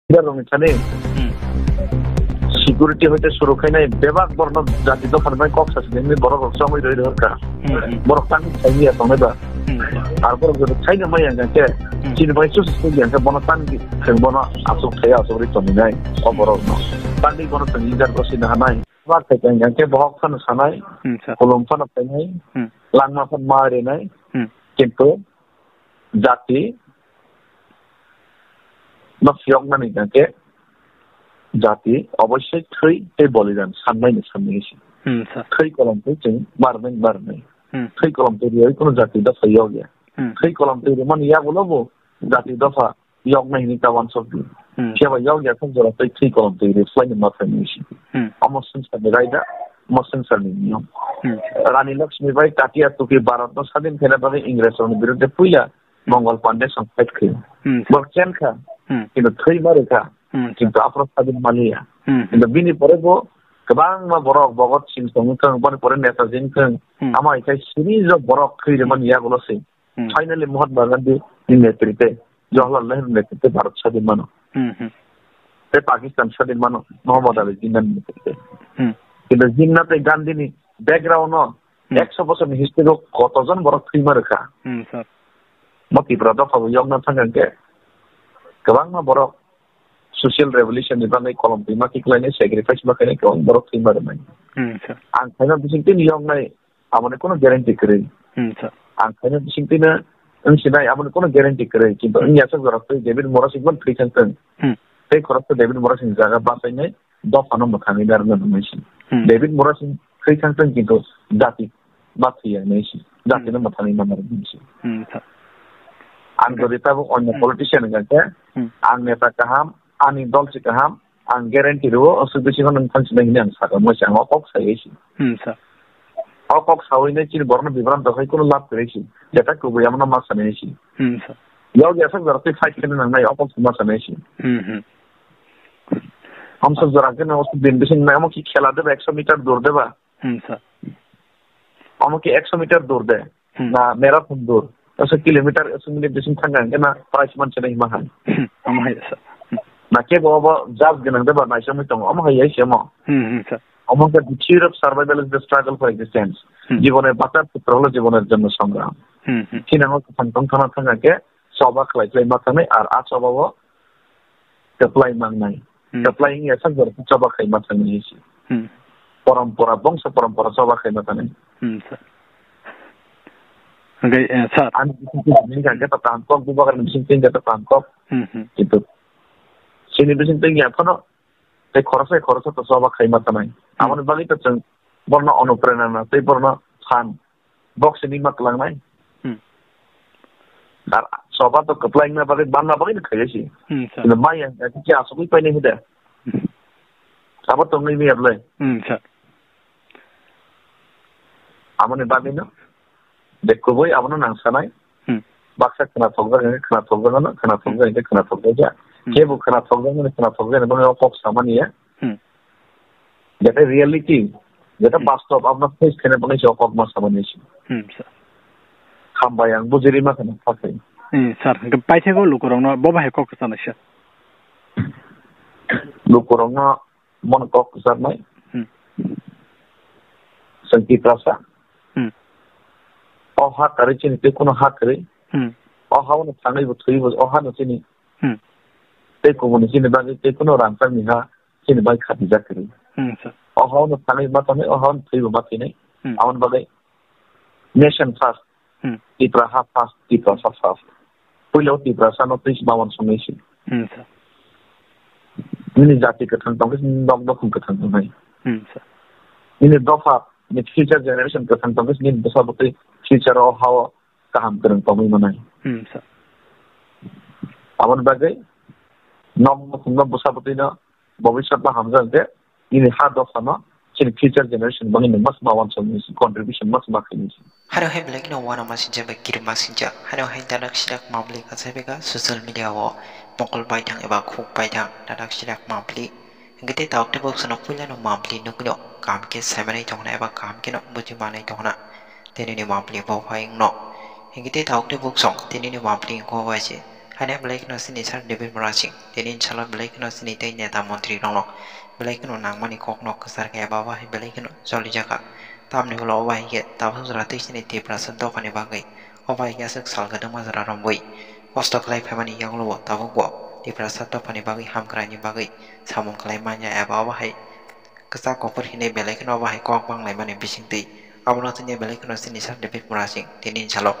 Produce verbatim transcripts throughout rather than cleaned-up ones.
Leader rokni thani Hmm. security hoite suru khainai bebak borno jati dophani bai kok sasi hinwi borok rok chongwi roi roi kha. Hmm, hmm. Borok tangwi khaini ya tongnai ba. Hmm. Ar borok joto khaina mai yang khe Hmm. chini bai sus sus yang khe bono tangwi thwng bono asuk thaya asuk ri tongwi nai o borok no. Tangwi bono thwng leader rok sina hanai. Ba khe yang khe bohok phano sanai. Hmm, sir. Kolom phano khainai. Hmm. Langma phano ma rinai. Hmm. Kintu jati no phiyoknani hwnkhe jati oboisoi thwi tei bolidan sanmani sanmani se. Hmm, sir. Thwi kolom twi chwng marnai marnai. Hmm. Thwi kolom twi rwui kono jati dopha yok ya. Hmm. Thwi kolom twi rwmani yagulo bo jati dopha yoknai hinwi ta wansok di. Hmm. Phiya ba yok ya thok jora tei thwi kolom twi rwui phlaini ma phaini se. Hmm. Omo swngcharni raida, omo swngcharni niyom. Hmm. Rani Lakshmi bai Tatia Tuki Bharat no sadin khaina bagwi Ingres rokni biruddhe puila Mongol Pandey song fight khayo. Hmm, sir. Bo chen kha, Hmm. kintu thwi ma rwkha, Hmm, sir. kintu aphuru sadin maliya. Hmm, hmm. Kintu bini pore bo kwbangma borok, Bhagat Singh tong wngkha, boni pore Netaji wngkha. Hmm. Ama hai khai series of borok thwi rwmani yagulo se. Hmm. Finally Mahatma Gandhi ni netrite, Jawaharlal Nehru netrite Bharat sadin mano. Hmm, hmm. Tei Pakistan sadin mano, Muhammad Ali Jinnah ni netrite. Hmm. Kintu Jinnah tei Gandhi ni background no Hmm. ekso bosorni history o kotojon borok thwima rwkha. Hmm, sir. Mo Tipra dopha bo yokna thang khe kwbangma borok social revolution ni bagwi kolom twima kiklainai, sacrifice ma khainai kwbang borok thwima rwnai. Hmm, sir. Ang khaina bising tini yoknai, aboni kono guarantee kwrwi. Hmm, sir. Ang khaina bising tini wng sinai, aboni kono guarantee kwrwi. Kintu wng yasok jora twi David Murasing ban thwi thang thang. Hmm. Tei khoroksa David Murasing jaga bachainai, dophano mwthangwi narwkna nangmani se. Hmm. David Murasing thwi thang thang kintu jati ma thwiya hinwi se. Jatino Hmm. mwthangwi ma narwknai se. Hmm, sir. Ang Okay. jodi tabuk onyo Hmm. politician wngkha khe, Hmm. ang neta kaham, ani dol se kaham, ang guarantee rwo, aswk bisi phano nwng thansinai hinwi ang sakha, moi se ang o kok sai se. Hmm, sir. O kok sawi nai chini borokno bibranto khai kuno lab kwrwi se. Jeta kubui yamono ma sanai se. Hmm, sir. Yog yasok jora twi fight khe nang nai, o kok ma sanai se. Hmm, hmm. Amsa jora khe nang din bising nai, omo ki khela deba, ekso meter dur deba. Hmm, sir. Omo ki ekso meter dur de. Hmm. Na marathon dur. Ekso kilometer, ekso minute bising thang khe na prize man chene hima hai. Hmm, omo hai, sir. Hmm. Na kebo obo jab gwnang deba, naisomwi tongo. Omo hai, hai se omo. Hmm, hmm, sir. Omo khe the theory of survival is the struggle for existence. Hmm. Jibonor bachar sutro holo jibonor jonno songram. Hmm, hmm. Thinango kwthang tong thana thang khe choba khlai khlai ma thangnai, ar a choba o kwplai mangnai. Hmm. Kwplai wngya sak jora choba khai ma thangnai hinwi se. Hmm. Porompora, bongso porompora choba khai ma thangnai. Hmm, sir. Hwnkhe, eh, sir. Ani bising twi hwnkha khe ta taham kok, bubagrani bising twi hwnkha ta taham kok. Hmm, hmm. Kintu chini bising twi wngya phano tei khoroksa khoroksa to choba khai ma thangnai. Hmm. Aboni bagwi to chwng borno onuprerana tei borno phan bok sini ma kwlangnai. Hmm. Dar choba to kwplai wngna bagwi, banna bagwi no khaio se. Hmm, sir. Kintu maya hwnkha khe asugwi painai hwnkhe. Hmm. Abo tongwi maya bwlai. Hmm, sir. Aboni bagwi no de kubui abono nang sanai. Hmm. Baksa khwnathokjak hwnkhe khwnathokjak ano, khwnathokjak hwnkhe khwnathokjak ya. Hmm. Kebo khwnathokjak mani khwnathokjak hwnwi o kok samani ya. Hmm. Jete reality, jete Hmm. bastob, abono face khaina bagwi se o kok ma samani se. Hmm, sir. Hambai ang bujiri ma khana khakhai. Hmm, sir, hwnkhe paithakgo lukurokno bo bahai kok kwchanai, sir. Lukurokno mon kok kwcharnai. Hmm. Chwng Tiprasa. Hmm. O ha kwrwi chini tei kuno ha kwrwi. Hmm. O ha-o no thangwi bo thwi bo, o ha no chini Hmm. Tei kubuni chini bagwi tei kuno rangchakni ha chini bai khatijak kwrwi. Hmm, sir. O ha-o no thangwi ma tongnai, o ha-o no thwibo ma thwinai. Hmm. Aboni bagwi nation first, Hmm. Tipra ha first, Tiprasa first. Puila o Tiprasa no twi ma uansuknai se. Hmm, sir. Nini jati kwthang tongkhe nini nok nukhung kwthang tongnai. Hmm, sir. Nini dopha, nini future generation kwthang tongkhe nini bwsa bwtwi future o ha-o kaham kwrwng tongwi manai. Hmm, sir. Aboni bagwi nok nukhungno bwsa bwtwino bobiswt no hamjak de, nini ha dophano chini future generation bagwi nwng mas ma uansuknai se, contribution mas ma khainai se. Haro hai belai kheno uanama sinjak bai kirima sinjak. Haro hai dadak sidak mabli kasai bega social media o mokol baithang eba khuk baithang dadak sidak mabli. Hingke tei tabuk tei boksono puilano mabli nukno kaham khe saimanwi tongna eba kaham kheno bujimanwi tongna. Tei nini mabli bo hai wngno. Hingke tei tabuk tei boksong tei nini mabli wngkha bai se Haino belai kheno chini Sir David Murasing, tini salo belai kheno chini tei neta montri rokno belai kheno nangmani kokno kwchar khe eba bahai belai kheno cholijakha. Tamni ulo o bahai khe tabuk jora tei chini Tiprasa dophani bagwi, o bahai khe aswk sal kwdwkma jora romwi kosto khlai phaimani yagulo bo tabuk bo Tiprasa dophani bagwi hamkraini bagwi samung khlai manya eba o bahai kwchak kuphur hinwi belai kheno bahai kok banglaimani bisingtwi. Abono tini belai kheno chini Sir David Murasing tini salo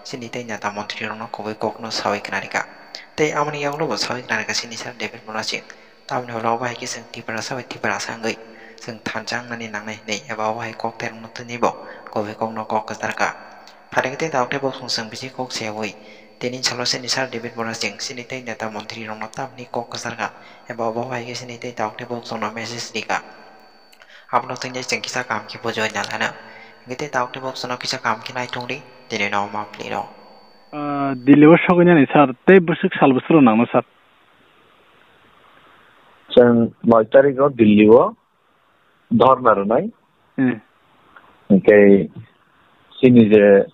chini tei neta montri rokno kubui kokno sawi khna rikha. Tei aboni yagulo bo sawi khna rikha chini Sir David Murasing. Tamni ulo bahai khe chwng Tiprasa bai Tiprasa wngwi chwng thansa wngnani nangnai hinwi eba o bahai kok terokno tini bo kubui kokno kok kwchar kha. Phaikhe tei tabuk tei bo chwng chwng bisi kok seyawi tini salo chini Sir David Murasing chini tei neta montri rokno tamni kok kwchar kha. Eba obo hai khe chini tei tabuk tei bo chwngno message rikha. Abono twi chwng kisa kaham khe bujui na lana. Hwnkhe tei tabuk tei bo chwngno kisa kaham khe naitung di, tini no ma pli rw. Ah, Delhi o sogwi nani sir, tei bwswk sal bwswk rw nangno sir? Chwng noi tarik o Delhi o dhorna rwnai. Hmm. Hwnkhe chini je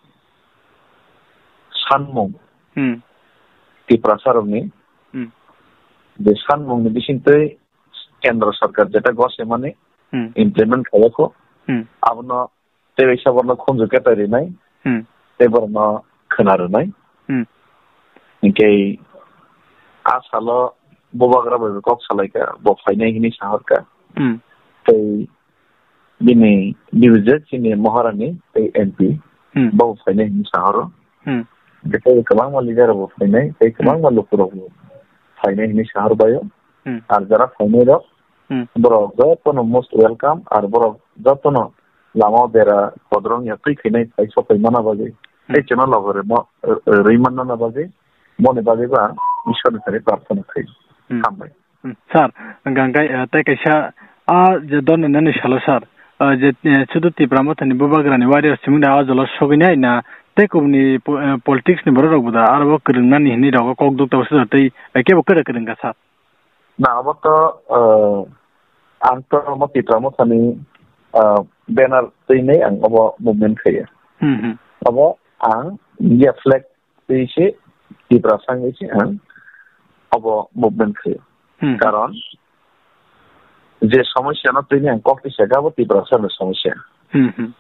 sanmung Hmm. Tiprasa rokni Hmm. je sanmungni bisingtwi kendro sarkar jeta gosemani Hmm. implement khaiyakho, Hmm. abono tei kaisa borokno khunju ketai rinai, Hmm. tei borokno khwna rwnai. Hmm. Hinkhe a salo bubagra bai kok salaikha, bo phainai hinwi sahorkha. Hmm. Tei bini bibijek chini Maharani tei M P Hmm. bo phainai hinwi sahoro. Hmm. Tei kwbangma leader rok bo phainai, tei Hmm. kwbangma lukurok bo phainai hinwi sahor baio. Hmm. Ar jara phainai rok, Hmm. borok jotono most welcome, ar borok jotono lama o bera kodrong ya twi khainai phai sopai mana bagwi, Hmm. tei chwngno logo rwma, rwi manna bagwi, boni bagwi ba Ishwarni thani prarthana khai. Hmm. Hambai. Hmm. Sir, hwnkha hwnkhe, eh, tei kaisa, ah, je dol ni nani salo sir, ah, je, eh, sudu Tipra Mothani bubagrani warrior simung da o jolo sogwinai na tei kubuni po-, eh, politics ni borok rok bo da aro bo kwrwng nani hinwi rogo kok duk tabuk sir tei, eh, kebo kwrwng kwrwng kha sir. Na, abo to, eh, ang to omo Tipra Mothani, eh, banner twinwi ang obo movement khaiya. Hmm, hmm. Obo ang India flag twi se Tipra sangwi se ang obo movement khaiya. Hmm, hmm. Karon je somosya no twinwi ang kok tisa kha abo Tiprasa ni somosya. Hmm, hmm.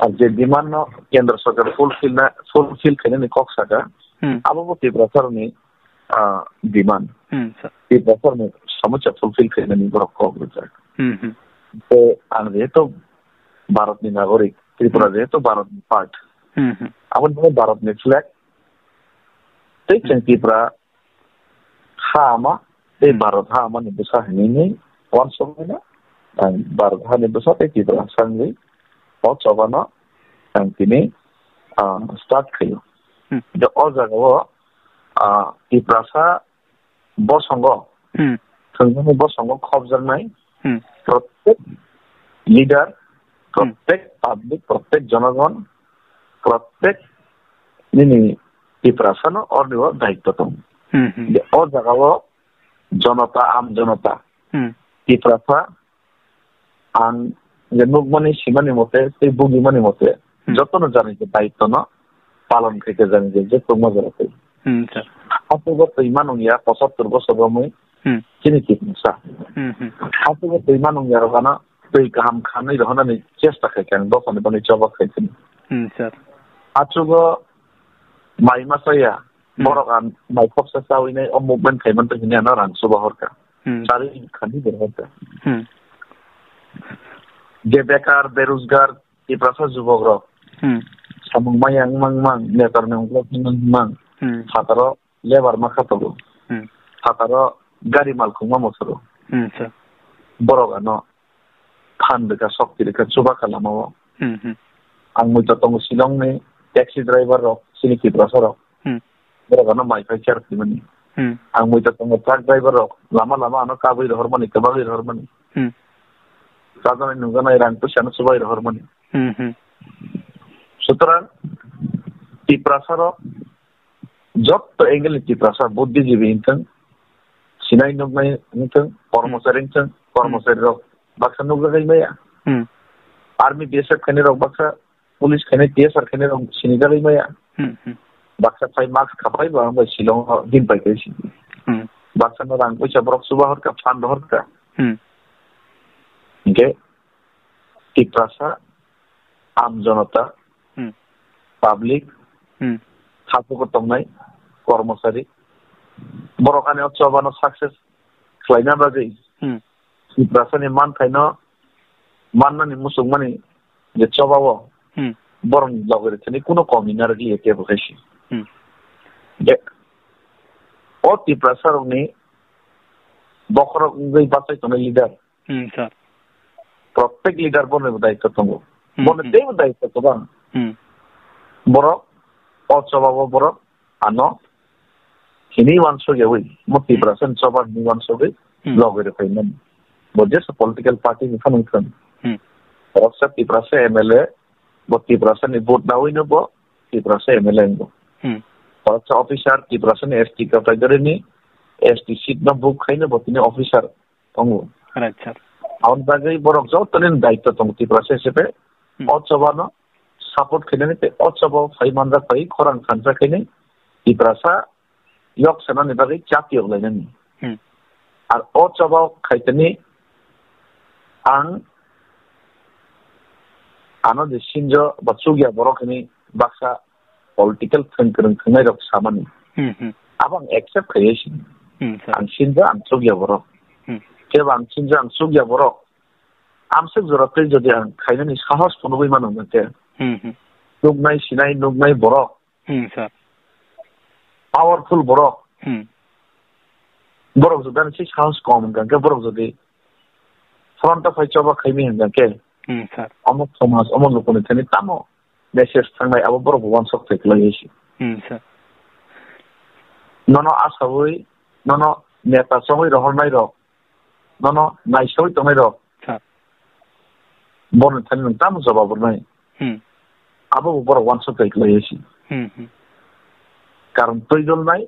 Ar je demand no Kendra Sarkar fulfill na, fulfill khainani kok saka, Hmm. abo bo Tiprasa ni ah, demand. Hmm, sir. Tiprasa ni somosya fulfill khainani borok kok rijak. Hmm, hmm. Tei ang jehetu Bharat ni nagorik, Tripura Hmm. jehetu Bharat ni part. Hmm, hmm. Aboni bagwi Bharat ni flag. Tei chwng Hmm. Tripura ha ama, tei Hmm. Bharat ha ama ni bwsa hinwi ni uansukmano. Ang Bharat ha ni bwsa tei Tripura ha sangwi o choba no ang tini, ah, start khaio. Hmm. Tei o jaga o, ah, Tiprasa bosongo, Hmm. thwngmani bosongo khopjaknai Hmm. prottek leader, Hmm. prottek public, prottek jonogon, prottek nini Tiprasano orni o daitto tongo. Hmm, hmm. Je o jaga o jonota, am jonota, Hmm. Tiprasa ang je nukmani, simani mote, tei bugimani mote, Hmm. jotono jani je daitto no palon khaikha jani je, je tongma jora tei. Hmm, sir. Aswk bo twi manung ya, pochattor bosor romwi Hmm. chini Tiprasa. Hmm, hmm. Aswk bo twi manung ya rok ano twi kaham khanwi rohornani chesta khaikha ang, dophani boni choba khaikha. Hmm, sir. Aswk bo mai masa ya, Hmm. borok ang mai khopsa chawi nai o movement khaimani twi hwnwi ano rang chuba horkha. Hmm. Chari khani berhorkha. Hmm. Je bekar, berojgar, Tiprasa jubokrok. Hmm. Samung maya wngmang wngmang, netarni ungkulok wngmang wngmang. Hmm. Phataro lebar ma kha tongo. Hmm. Phataro gari malkhung ma mosoro. Hmm, sir. Borok ano phan rwkha, sokti rwkha, chuba kha lama o. Hmm, hmm. Ang muitor tongo Shillong ni taxi driver rok, chini Tiprasa rok. Hmm. Borok ano mai phai share khaimani. Hmm. Ang muitor tongo truck driver rok, lama lama ano kabwi rohormani, kwbagwi rohormani. Hmm. Chajaknai nukjaknai rang puisa no chubai rohormani. Hmm, hmm. Sutrang Tiprasa rok jotto angle ni Tiprasa, buddhijibi wngthang, sinai nuknai wngthang, kormochari wngthang, kormochari rok baksa nukjagwi maya. Hmm. Army, B S F khainai rok baksa, police khainai, T S R khainai rok sinijagwi maya. Hmm, hmm. Baksa phai mask khapai ba ang bai Shillong o din pai kai si. Hmm. Baksa no rang puisa borok chuba hor ka, phan hor ka. Hmm. Hingke Tiprasa, am jonota, Hmm. public, Hmm. habugo tongnai, kormosari. Borok ani o choba no success khlaina bagwi Hmm. Tiprasa ni manthaino mannani muchungmani je choba o Hmm. borokni loge rwchani kuno komi narwkliya kebo khaisi. Hmm. Je o Tiprasa rokni bokhorok wngwi bachai tongnai leader. Hmm, sir. Protek leader borokni bo daitw tongo. Hmm, Borokni hmm. teibo daitw kwbang. Hmm. Borok o choba o borok ano hini wansuk yawi, mo Hmm. Tiprasa ni choba hini wansugwi Hmm. logwi rwkhaimani. Bo jesa political party ni phano wngthwng. Hmm. Borok sa Tiprasa M L A, bo Tiprasa ni vote nawi no bo Tiprasa M L A wngo. Hmm. Borok sa officer Tiprasa ni S T category ni S T seat no book khaino bo tini officer tongo. Right, sir. Aboni bagwi borok joto ni daitw tongo Tiprasa hisabe. Hmm. O choba no support khainani tei o choba o phai manjak bai khorang thansa khainai Tiprasa yok sanani bagwi chap yok lainani. Hmm. Ar o choba o khaitani ang ano je sinjo ba chukya borok hini baksa political thwng kwrwng thwngnai rok samani. Hmm, hmm. Abo ang accept khaiya sini. Hmm, sir. Ang sinjo ang chukya borok. Hmm. Kebo ang sinjo ang chukya borok. Amswk jora tei jodi ang khainani sahos phunugwi mano hwnkhe. Hmm, hmm. Nuknai sinai nuknai borok. Hmm, sir. Powerful borok. Hmm. Borok jodi ani se sahos kom hwnkha hwnkhe borok jodi front o phai choba khaimi hwnkha hwnkhe. Hmm, sir. Omo somaj, omo lukuni thani tamo message thangnai abo borok bo wansok thai kwlai se. Hmm, sir. Nono asawi, nono neta chongwi rohornai rok, nono naisawi tongnai rok. Sir. Borokni thani nwng tamo jawab rwnai. Hmm. Abo bo borok wansok thai kwlai se. Hmm, hmm. Karon twi dolnai,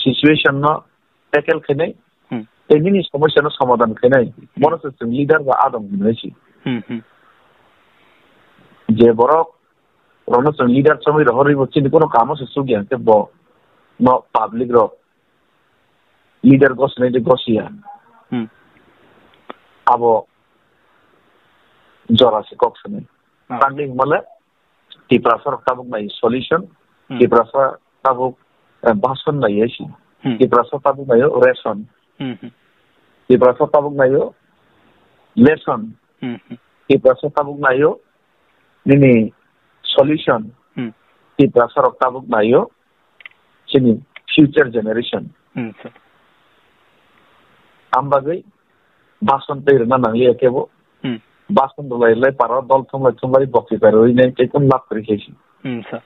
situation no tackle khainai, Hmm. tei nini somosya no somadhan khainai, Hmm. bono se chwng leader ba adong hinwi si. Hmm, hmm. Je borok rokno chwng leader chongwi rohorwi bo chini kono kamo se chukya hwnkhe bo no public rok leader gosinai de gosiya. Hmm. Abo jora se kok sanai. Ah. Tangdi hwnmale Tiprasa rok tabuk nai solution, Hmm. Tiprasa tabuk, eh, bason nai esi. Hmm. Tiprasa tabuk nai ration. Hmm, hmm. Tiprasa tabuk nai lesson. Hmm, hmm. Tiprasa tabuk nai nini solution. Hmm. Tiprasa rok tabuk nai chini future generation. Hmm, sir. Ambagwi bason tei rwna nangliya kebo. Hmm. Bason rwlai rwlai paro dol thumlai thumlai bokti pai rwinai tei kun lab kwrwi khe si. Hmm, sir.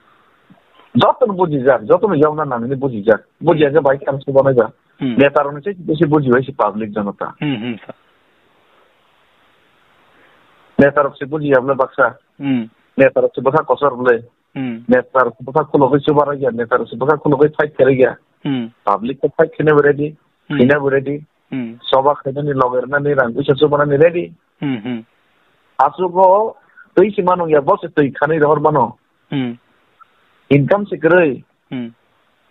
Jotono bujijak, jotono yokna nangni bujijak. Bujiya khe bai khe ang se banai ba. Hmm. Neta rokni se bisi buji bai si public jonota. Hmm, hmm, sir. Neta rok se bujiya bwle baksa. Hmm. Neta rok se bwkha kosor bwle. Hmm. Neta rok se bwkha khulogwi chubarai ya, neta rok se bwkha khulogwi fight kharai ya. Hmm. Public to fight khaina bo ready, Hmm. khaina bo ready. Hmm. Soba khainani loge rwnani rang puisa chubanani ready. Hmm, hmm. Aswk o twi se mano ya, bo se twi khanwi rohor mano. Hmm. Income se kwrwi. Hmm.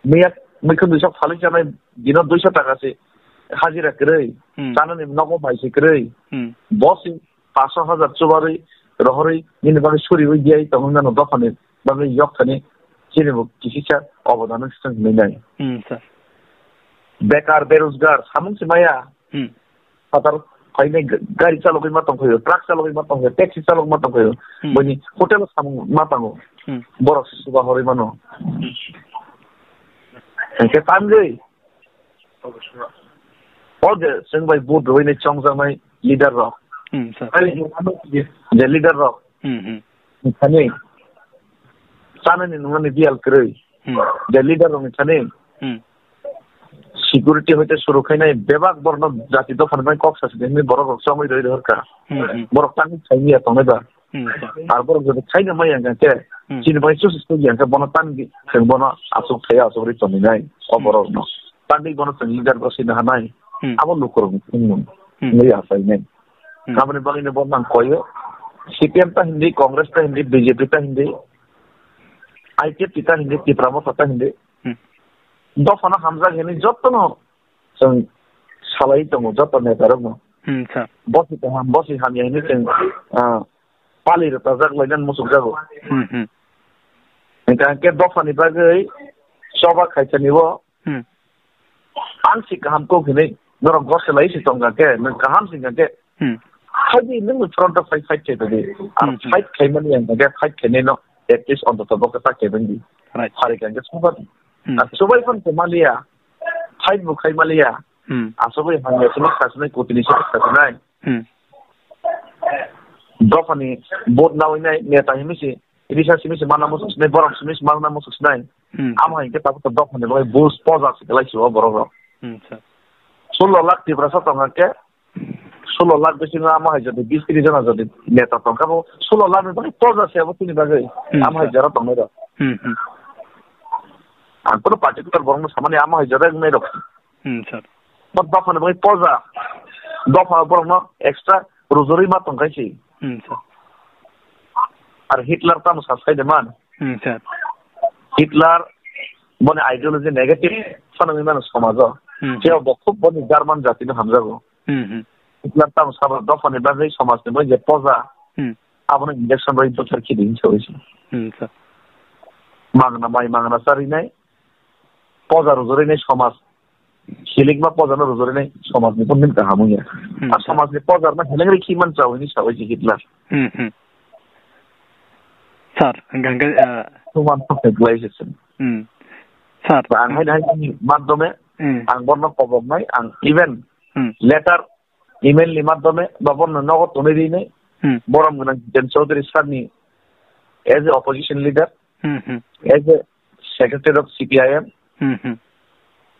Miya, mikhu duisok salai chanai, dino duisok taka se hajira kwrwi. Hmm. Chanani nogo mai se kwrwi. Hmm. Bo se paanch hajar chubarwi, rohorwi, nini bagwi suriwi diyai tongwi mano dophani bagwi yok thani, chini bo kisisa obodan wng swng hinwi nai. Hmm, sir. Bekar, berojgar, samung se maya. Hmm. Phatar phainai ga-, gari chalogwi ma tongkhaio, truck chalogwi ma tongkhaio, taxi chalogwi ma tongkhaio. Hmm. Bini hotel o samung ma tango. Hmm. Borok se chuba horwi mano. Hmm. Hingke tamjwi. O je chwng bai vote rwinai chongjaknai leader rok. Hmm, sir. Je leader rok. Hmm, hmm. Thani chanani nungnani biyal kwrwi. Hmm. Je leader rokni thani Hmm. security hoite suru khainai bebak borno jati dophani bai kok sasi hinwi borok rok chongwi rwi rwkha. Hmm, hmm. Borok tangwi saimya tongnai ba. Hmm, sir. Ar borok jodi khaina maya hwnkhe, Hmm. chini bai chusi chusi hwnkhe bono tangdi, chwng bono aswk thaya aswk ri tongwi nai, o Hmm. borok no. Tangdi bono chwng leader bo sina hanai, Hmm. abo lukurok ni thumung Hmm. nai asai nai. Hmm. Aboni bagwi no bo nang koyo, C P M ta hindi, Congress ta hindi, B J P ta hindi, I P F T ta hindi, Tipra Motha ta hindi. Hmm. Dophano hamjak hini jotono chwng salai tongo, joto netarokno. Hmm, sir. Bosi kaham, bosi hamya hini chwng, ah, pali rwchajak lainani muchukjago. Hmm, hmm. Hingkha hingkhe dophani bagwi choba khaisani o Hmm. Ang si kaham kok hinwi norok gose lai si tongkha khe, nwng kaham si hingkha khe, Hmm. Phaidi nwng front o fight, fight khai phaidi. Ar Hmm, hmm. Fight khaimani ang khe fight khainai no at least ontoto bo khe ta khaibandi. Right. Hari kha hingkhe sobat. Hmm. Ar sobai phano khe maliya. Fight bo khai maliya. Hmm. Asogwi hamya sini khasnai kotini sini khasnai. Hmm. Dophani vote nawi nai neta himi si. Risa simi se mana muchuk sinai, borok simi se mana muchuk sinai. Hmm. Amo hai khe tabuk dophani bagwi bus poja se kwlai si o borok rok. Hmm, sir. Sullo lakh Tiprasa tongkha khe, sullo lakh bisingo amo hai jodi bis tris jona jodi neta tongkha bo, sullo lakh ni bagwi poja se abo chini bagwi. Hmm, amo hai sir. Jora tongnai rok. Hmm, hmm. Ang kono particular borok no samani amo hai jora wngnai rok. Hmm, sir. Bo dophani bagwi poja. Dopha borokno extra rujorwi ma tongkha si. Hmm, sir. Ar Hitler tamo sa sai de man. Hmm, sir. Hitler boni ideology negative phano wngwi mano somajo. Hmm, Tei sir. Bo khub boni German jatino hamjago. Hmm, hmm. Hitler tamo sabo dophani bagwi somajni bagwi je poja. Hmm. Abono injection rwi buthar khidi hinwi sawi se. Hmm, sir. Mangna mai mangna charinai. Poja rujorwi nai somaj. Silikma pojarno rujorwi nai somajni pun min kaham wngya. Hmm, A sir. Somajni pojarno heleng rikhi man chawi ni sawi si Hitler. Hmm, hmm. Sir, hingkha hingkhe, ah, Suman thokse glai se chwng. Hmm. Sir. Ba ang hai hai ni madhyome Hmm. Ang borno kobok nai, ang even Hmm. Letter, email ni madhyome ba borno nogo tonwi ri nai. Hmm. Borom gwnang Jiten Chaudhary sir ni as a opposition leader, Hmm, hmm. As a secretary of C P I M, Hmm, hmm.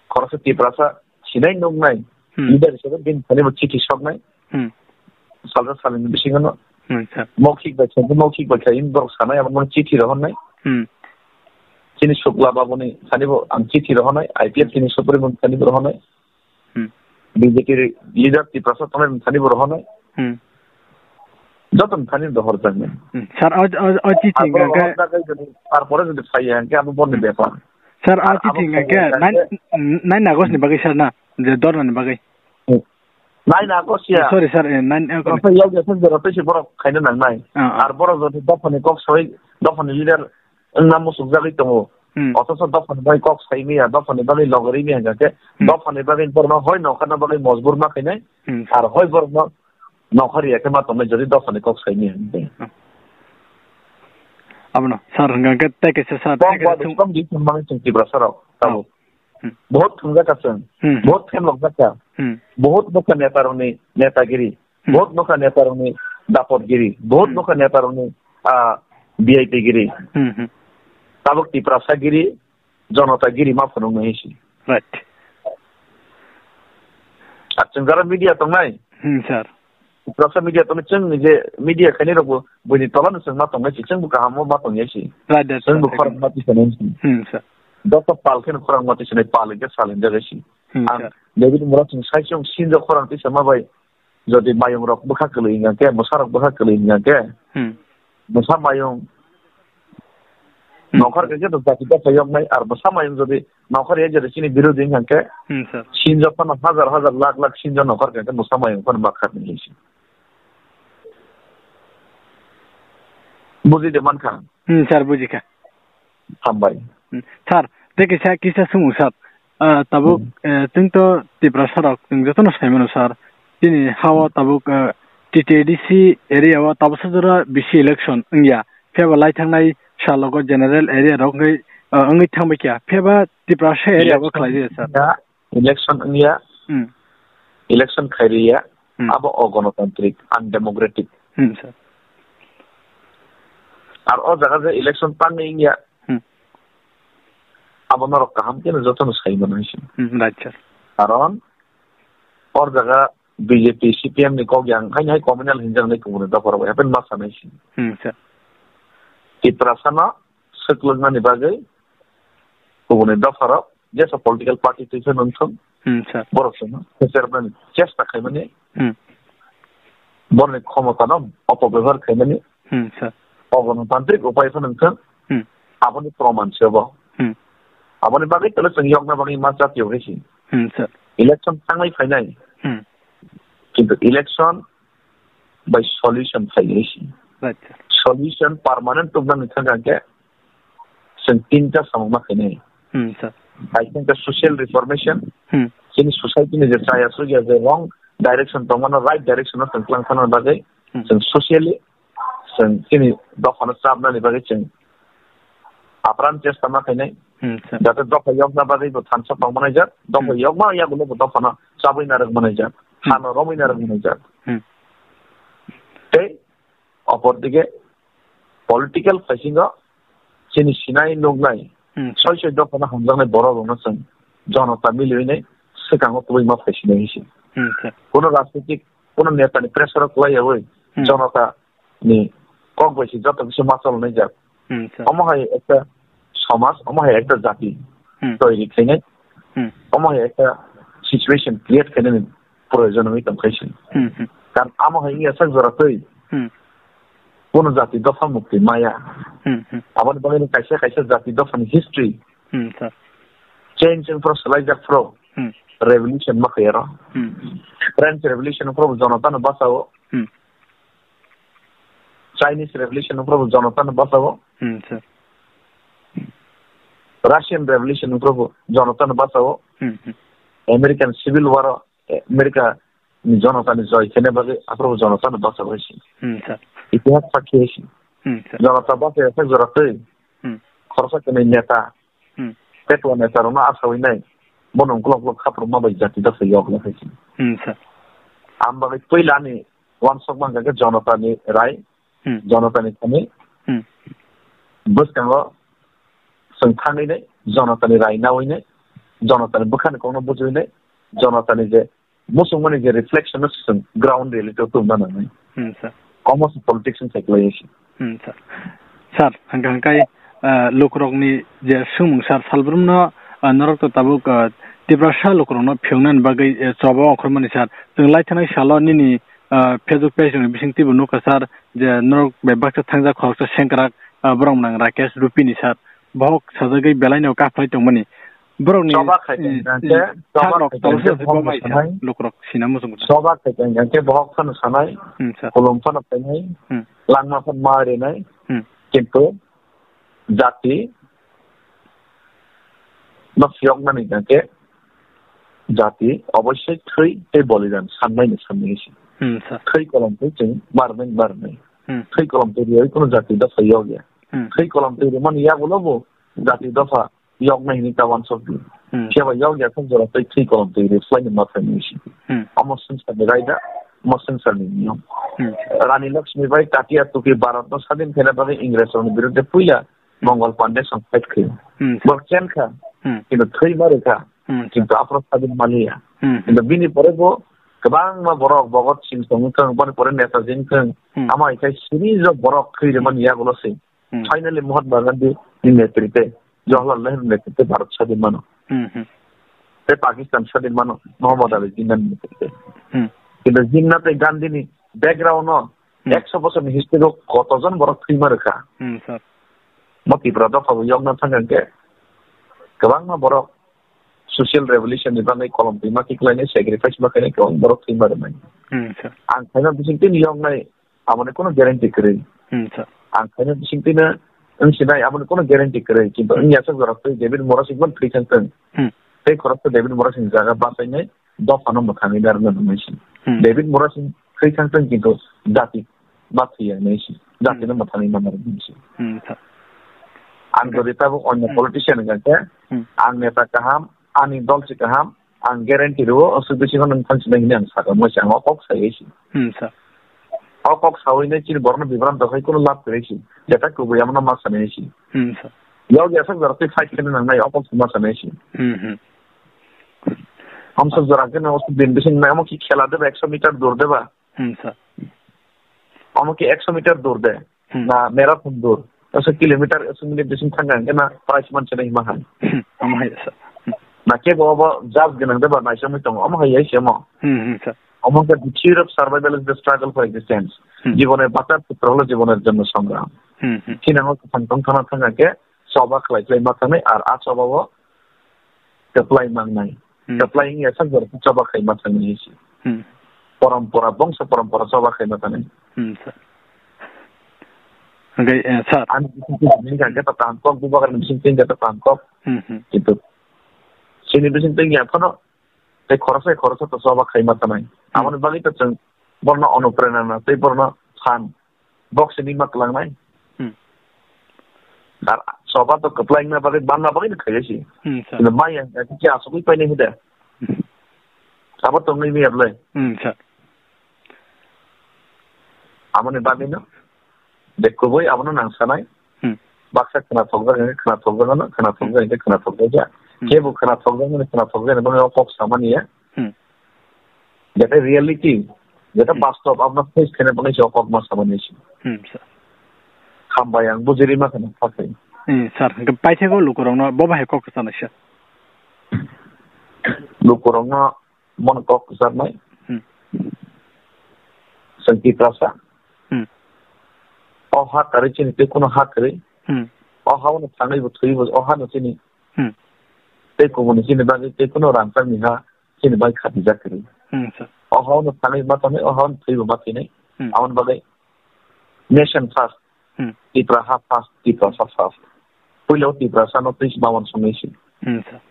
Khoroksa Tiprasa sinai nuknai Hmm. Leader hisabe bini thani bo chithi soknai. Hmm. Salsa salini bisingo no Hmm, sir. Moukhik bai khe, moukhik bai khe, in borok sanai, abo no chithi rohornai. Hmm. Chini Shukla Babu ni thani bo ang chithi rohornai, I P F T ni Supremo thani bo rohornai. Hmm. B J P leader Tiprasa tongnai thani bo rohornai. Hmm. Joto thani rohorjaknai. Hmm. Sir, o, o, o chithi Ar hingkha khe rohorjaknai jodi, ar pore jodi phaiya hingkhe abo borni Hmm. Bepar. Sir, o Ar chithi abo hingkha phaiya khe hingkha nine, khe nine August ni bagwi sir na, je dorna ni bagwi. Hmm. Nine August ya. Sorry, sir, eh, nine August. Rotha yau ya, sir, rotha si borok khaina nangnai. Ah, ah. Ar borok jodi dophani kok soi, dophani leader wngna muchukjagwi tongo. Hmm. Othocho dophani bagwi kok saimaya, dophani bagwi logorwi maya hingkha khe, Hmm. Dophani bagwi borokno hoi nokharna bagwi mojbur ma khainai, Hmm. Ar hoi borokno nokhar ya khe ma tongnai jodi dophani kok saimaya hingkhe. Hmm. Abono, sir, hingkha khe tei kaisa sir, Kok tei kaisa ba thung- biskang di thumani chwng Tiprasa rok, tabuk. Oh. Hmm. Bohot thungjak kha chwng, Hmm. Bohot phemlok jak kha, Hmm. Bohot nokha neta rokni netagiri. Hmm. Bohot nokha neta rokni dapot giri, bohot Hmm. nokha neta rokni, ah, V I P giri. Hmm, hmm. Tabuk Tiprasa giri, Jonota giri ma phunuk nai si. Right. Ar chwng jara media tongnai. Hmm, sir. Tiprasa media tongnai, chwng ni je media khainai rokbo buini tola ni chwng ma tongnai si, chwngbo kaham ma tongnai si. Right, right, Chwngbo right. Khorang ma tisanai si. Hmm, sir. Joto pal kheno khorang ma tisanai, pal hwnkhe sal hwnjak si. Hmm, Ang sir. David Murasing sai chwng sinjo khorang tisama bai. Jodi mayung rok bwkha kwlwi hingkha khe, bwsa rok bwkha kwlwi hingkha khe, Hmm. Bwsa mayung Hmm. Nokhar khe khe jati bwsa yoknai, ar bwsa mayung jodi nokhar ya jodi chini birodhi hingkha khe, Hmm, sir. Sinjo phano hajar hajar lakh lakh sinjo nokhar khe khe bwsa mayung phano ma kharni hinsi. Buji de mankha? Hmm, sir, buji kha. Hambai. Hmm. Sir, tei kisa, kisa sumung, sir. Ah, tabuk, Hmm. Eh, chwng to Tiprasa rok, chwng jotono sai mano, sir. Chini hao tabuk, eh, T T A D C area o tabuksa jora bisi election wngya. Phiya ba lai thangnai salogo general area rok wngwi, eh, wngwi thangbai kha. Phiya ba Tiprasa area o Election khlai di, sir. Ya, election wngya. Hmm. Election khairiya. Hmm. Abo ogonotantrik, undemocratic. Hmm, sir. Ar o jaga je election tangwi wngya. Hmm. Abo norok kaham khe no jotono sai mano hinsi. Hmm, right, sir. Karon o jaga B J P, C P M ni kok yang haino hai communal hinjaknai kubuni dopha rok happen ma sanai si. Hmm, sir. Tiprasa no swklwknani bagwi kubuni dopha rok jesa political party twi phano wngthung, Hmm, sir. Borok chwngno phechermani chesta khaimani, Hmm. Borokni khomotano opobebohar khaimani, Hmm, sir. Ogonotantrik upai phano wngthung, Hmm. Aboni proman se bo. Hmm. Aboni bagwi tole chwng yokna bagwi ma jatiyo hai si. Hmm, sir. Election thanglai phainai. Hmm. Kintu election by solution phai hai si. Right, sir. Solution permanent tubna ni thang khe chwng tinta samung ma khainai. Hmm, sir. Kaisa khe social reformation, Hmm. chini society ni je chaya sugya je wrong direction tongmano right direction o chwng twlang thangna bagwi Hmm. chwng socially chwng chini dophano chapnani bagwi chwng apran chesta ma khainai. Hmm, sir. Jate dopha yokna bagwi bo thansa tong manai jak, dopha Hmm. yokma yagulo bo dophano chabwi narwk manai jak, Hmm. hano romwi narwk manai jak. Hmm. Tei opor dige political phaising o chini sinai nuknai Hmm, sir. soi soi dophano hamjaknai borok rokno chwng jonota miliwi nai swkango tubui ma phaisinai hinsi. Hmm, sir. Kuno rajnitik, kuno neta ni pressure o kwlai yawi Hmm. jonota ni kok bai se joto kisa ma cholnai jak. Hmm, sir. Omo hai ekta somaj, omo hai ekta jati Hmm. toiri khainai, Hmm. omo hai ekta situation create khainani proyojon wngwi tong khaisi. Hmm, hmm. Karon amo hai wngya sak jora twi Hmm. kuno jati dopha mukti maya. Hmm, hmm. Aboni bagwi kaisa kaisa jati dophani history Hmm, sir. change wngphro swlaijak phro Hmm. revolution ma khayaro. Hmm. French Revolution phro jonotano bachao. Hmm. Chinese Revolution phro jonotano bachao. Hmm, sir. Russian Revolution phro jonotano bachao. Hmm, hmm. American Civil War o America ni jonotani joy khene bagwi aphro jonotano bachao hai si. Hmm, sir. Itihas sakhi hai si. Hmm, sir. Jonota bachai sak jora twi Hmm. khoroksa kwnwi neta Hmm. Petwa neta rokno asawi nai. Bono uklok uklok khapru ma bai jati dopha yok lai hai si. Hmm, sir. Am bagwi puila ani wansok mangkha khe jonota ni rai, Hmm. jonota ni thani. Hmm. Bwskango chwng thangwi nai, jonota ni rai nawi nai, jonota ni bwkha ni kokno bujui nai, jonota ni je muchungmani je reflection no chwng ground reality o tubna nangnai. Hmm, sir. Omo se politics wng sai kwlai se. Hmm, sir. Sir, hangka hangkai, ah, lukurokni je swngmung, sir, salbrumno, ah, norok to tabuk, ah, Tiprasa lukurokno phiyoknani bagwi, eh, choba ongkhormani, sir. Chwng lai thanai salo nini, ah, Facebook page rokni bisingtwibo nukha, sir, je norok bai baksa thangjak khoroksa sengkrak, ah, borok mwnang Rakesh Rupini, sir. Bohok sajagwi belaino kaphlai tongmani. Borokni, Choba khai eh, tongkha khe, eh, choba sakrok khai tongkha tolsa khe se bohok bo no mai sanai. Lukurok sina muchung kha. Choba khai tongkha khe bohok phano sanai, Hmm, sir. Khulum phano phainai, Hmm. langma phano ma rinai. Hmm. Kintu jati no phiyoknani hwnkhe jati oboisoi thwi tei bolidan sanmani sanmani se. Hmm, sir. Thwi kolom twi chwng barnai barnai. Hmm. Thwi kolom twi rwui kunu jati dopha yok ya. Hmm. Thwi kolom twi rwmani yagulo bo jati dopha yoknai hinwi ta wansok di. Hmm. Phiya ba yok ya thang jora tei thwi kolom twi rwui phlai ni ma phainai se. Hmm. Omo swngchar ni raida, omo swngchar ni niyom. Hmm. Rani Lakshmi Bai Tatia Tuki Bharat no sadin khaina bagwi Ingres rokni birudde puila Mongol Pandey song fight khayo. Hmm, sir. Bo chen kha, Hmm. kintu thwi ma rwkha, Hmm, sir. kintu aphro sadin maliya. Hmm, hmm. Kintu bini pore bo kwbangma borok, Bhagat Singh tong wngthang, boni pore Netaji wngthang, Hmm. ama hai khai series of borok thwi rwmani yagulo se. Hmm. Finally Mahatma Gandhi ni netrite, Jawaharlal Nehru netrite Bharat sadin mano. Hmm, hmm. Tei Pakistan sadin mano, Muhammad Ali Jinnah ni netrite. Hmm. Kintu Jinnah tei Gandhi ni background no Hmm. Ekso bosorni history o kotojon borok thwima rwkha. Hmm, sir. Mo Tipra dopha bo yokna thang khe kwbangma borok social revolution ni bagwi kolom twima kiklainai, sacrifice ma khainai kwbang borok thwima rwnai. Hmm, sir. Ang khaina bisingtwi ni yoknai aboni kono guarantee kwrwi. Hmm, sir. Ang khaina bisingtwi no wng sinai aboni kono guarantee kwrwi. Kintu Hmm. wng yasok jorok twi David Morasing ban thwi thang thang. Hmm. Tei khoroksa David Morasing jaga bachainai dophano mwthangwi narwkna nangmani se. Hmm. David Morasing thwi thang thang kintu jati ma thwi ya nai se. Jati no Hmm. mwthangwi ma narwknai se. Hmm, sir. Ang Okay. jodi tabuk onyo Hmm. politician hwnkha khe, Hmm. ang neta kaham, ani dol se kaham, ang guarantee rwo, aswk bisi phano nwng thansinai hinwi ang sakha, moi se ang o kok sai se. Hmm, sir. O kok sawi nai chini borokno bibranto khai kunu lab kwrwi se. Jeta kubui amo no ma sanai se. Hmm, sir. Yog yasok jorok twi fight khaina nangnai, o kok se ma sanai se. Hmm, hmm. Amsok jora khe no din bising nai amo ki khela deba ekso meter dur deba. Hmm, sir. Amo ki ekso meter dur de. Hmm. Na marathon dur. Ekso kilometer ekso minute bising thangkha hwnkhe na prize manse na hima hai. Hmm, amo hai, sir. Hmm. Na kebo abo jab gwnang deba naisomwi tongo. Amo hai hai se amo. Hmm, hmm, sir. Amo khe the theory of survival is the struggle for existence. Hmm. Jibonor bachar sutra holo jibonor jonno songram. Hmm, hmm. Thinango kwthang tong thangna thangkha khe choba khlai khlai ma thangnai, ar a choba o kwplai mangnai. Hmm. Kwplai wngya sak jora choba khai ma thangnai si. Hmm. Porompora, bongso porompora choba khai ma thangnai. Hmm, sir. Hwnkhe, eh, sir. Ani bising twi hwnkhe ta kaham kok, bubagra ni bising twi hwnkhe ta kaham kok. Hmm, hmm. Kintu chini bising twi wngya phano tei khoroksa khoroksa to choba khai ma thangnai. Hmm. Aboni bagwi to chwng borno onuprerana tei borno phan. Bok se nima klangnai. Hmm. Dar soba to kwplai wngna bagwi, manna bagwi no khaio si. Hmm, sir. Kino maya, khe asugwi painai hwde. Hmm. Abo tongwi mi ablai. Hmm, sir. Aboni bagwi no. De kubui abono nang sanai. Hmm. Baksa khna thokjak, khna thokjak, khna thokjak, khna thokjak. Hmm. Kebo khna thokjak, khna thokjak, bangwi o kok samani ya. Hmm. Jete reality, jete Hmm. bastop, abna face khene bagwi se o kok ma samani se. Hmm, sir. Hambai ang bujiri ma kheno khakhai. Hmm, sir, hwnkhe paithakgo lukurokno bo bahai kok kwchanai, sir. Lukurokno mon kok kwcharnai. Hmm. Chwng Tiprasa. Hmm. O ha kwrwi chini tei kuno ha kwrwi. Hmm. O ha-o no thangwi bo thwi bo, o ha no chini. Hmm. Tei kubuni chini bagwi tei kuno rangchakni ha chini bai khatijak kwrwi. Hmm, sir. O ha-o no thangwi ma tongnai, o ha-o no thwi bo ma thwinai. Hmm. Aboni bagwi nation first, Hmm. Tipra ha first, Tiprasa first. Puila o Tiprasa no twi ma uansuknai se. Hmm, sir.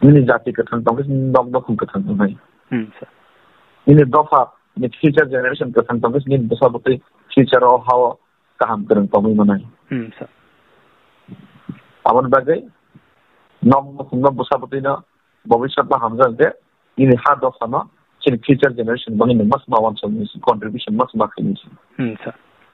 Nini jati kwthang tongkhe nini nok nokhung kwthang tongnai. Hmm, sir. Nini dopha, ni future generation kwthang tongkhe nini bwsa bwtwi future o ha-o kaham kwrwng tongwi manai. Hmm, sir. Aboni bagwi nok nokhungno bwsa bwtwino bobiswt no hamjak je nini ha dophano chini future generation bagwi no mas ma uansuknai se, contribution mas ma khainai se. Hmm, sir.